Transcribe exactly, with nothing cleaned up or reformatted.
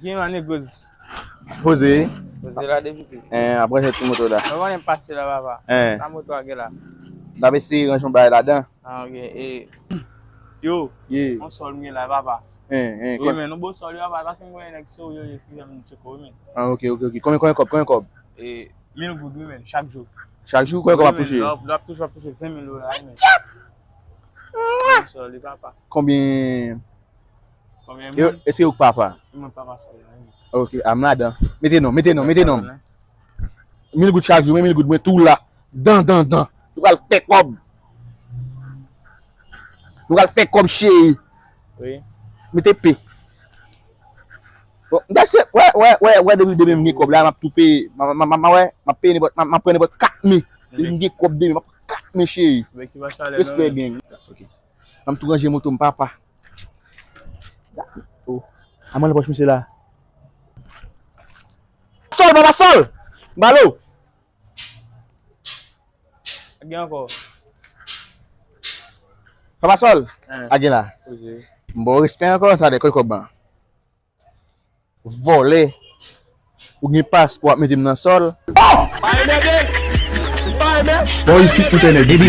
Gen la negoz. Poze. Poze la depi se. Eh, apre se ti moto la. Mwen konnen pase la papa. Eh. Sa moto a gen la. N ap eseye ranje yon bagay ladan. Ah, ok. E yo, Yeah. yon sòl mwen la papa. Eh, eh, Wi kon- men, nou bo sòl yo papa, paske mwen nèg serye, eskize m tcheko wi men. Ah, ok, ok, ok. Konbyen, konbyen kòb, konbyen kòb? E mil goud wi men, chak jou. Chak jou, konbyen kòb ap Wi men, touche? Lè w ap touche, w ap touche ven mil dola wi men. Yon sòl li papa. Konbyen? Konbyen Yo, moun? Èske ou k papa? Mwen papa sòl la wi men. Ok, a m ladan. Mete non, mete non, mete non. Mwen Mil goud chak jou, men mil goud mwen tou la. Dan, dan, dan. Nou pral fè kòb. Nou pral fè kòb, cheri. Wi. Mete P. Bon, m ta se, wè, wè, wè, wè, depi, depi m gen kòb la, m ap tou peye. M, m, m, m, wè, m ap peye nenpòt, m, m ap pran nenpòt kat men. Depi m gen kòb demen, m ap pran kat men, cheri. Mwen ki pa chalè non. Respè gang. Ok. An m tou ranje moto m, papa. Oh. A mwen nan pòch misye la. Sòl, papa Sòl! Balo! Gen ankò. Papa Sòl! Eh. A gen la. Poze. M ba w respè ankò, sa de kòy kòb ban. Vòlè. Ou gen paspò ap mete m nan sòl. Bon, isit pou tènè debi.